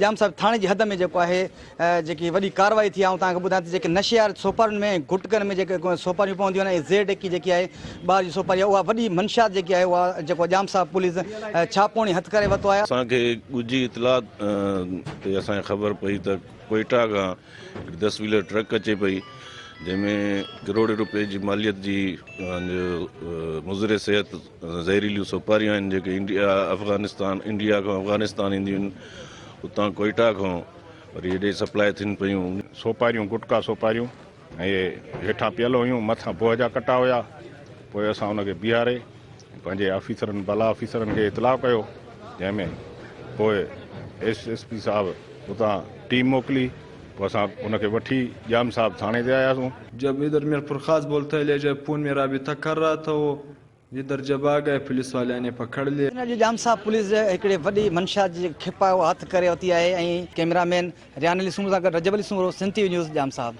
ڄام صاحب ٿاڻي جي حد ۾ جيڪو آهي جيڪي وڏي ڪارروائي ٿي آئون توهان کي ٻڌايان ته جيڪي نشي واري سوپارين ۾ ۽ گٽڪن ۾ جيڪي سوپاريون پونديون آهن ۽ زيڊ ايڪي جيڪي آهي ٻار جي سوپاري آهي اها وڏي منشيات جيڪي آهي اها جيڪو ڄام صاحب پوليس ڇاپو هڻي هٿ ڪري ورتو آهي. اسان کي ڳجهي اطلاع تي اسان کي خبر پئي ته ڪوئيٽا کان هڪ دس ويلر ٽرڪ اچي پئي جنهن ۾ ڪروڙين روپين جي ماليت جي مضر صحت زهريليون سوپاريون آهن جيڪي انڊيا افغانستان انڊيا کان افغانستان اينديون آهن اتان ڪوئيٽا کان وري هيڏي سپلاء ٿين پيون. سوپاريون گٽڪا سوپاريون ۽ اهي هيٺان پيل هيون مٿان بوهه جا ڪٽا هيا پوء اسان ان کي بيهاري پنهنجي آفيسرن بالا آفيسرن کي اطلاع ڪيو جنهن ۾ پوء ايس ايس پي صاحب اتان ٽيم موڪلي پوء اسان ان کي وٺي ڄام صاحب ٿاڻي تي آياسون. جب ادھر ميرپورخاص بولتا ھي لي جائي فون ۾ رابطه ڪر رھا تھا وو ادھر جب آ گئي پوليس واليان ني پڪڙ ليا. اڄ ڄام صاحب پوليس هڪڙي وڏي منشيات جي کپ آهي اها هٿ ڪري ورتي آهي ۽ ڪئميرا مين ريان علي سومرو سان گڏ Rajab Ali Soomro Sindh T V news Jam Sahib.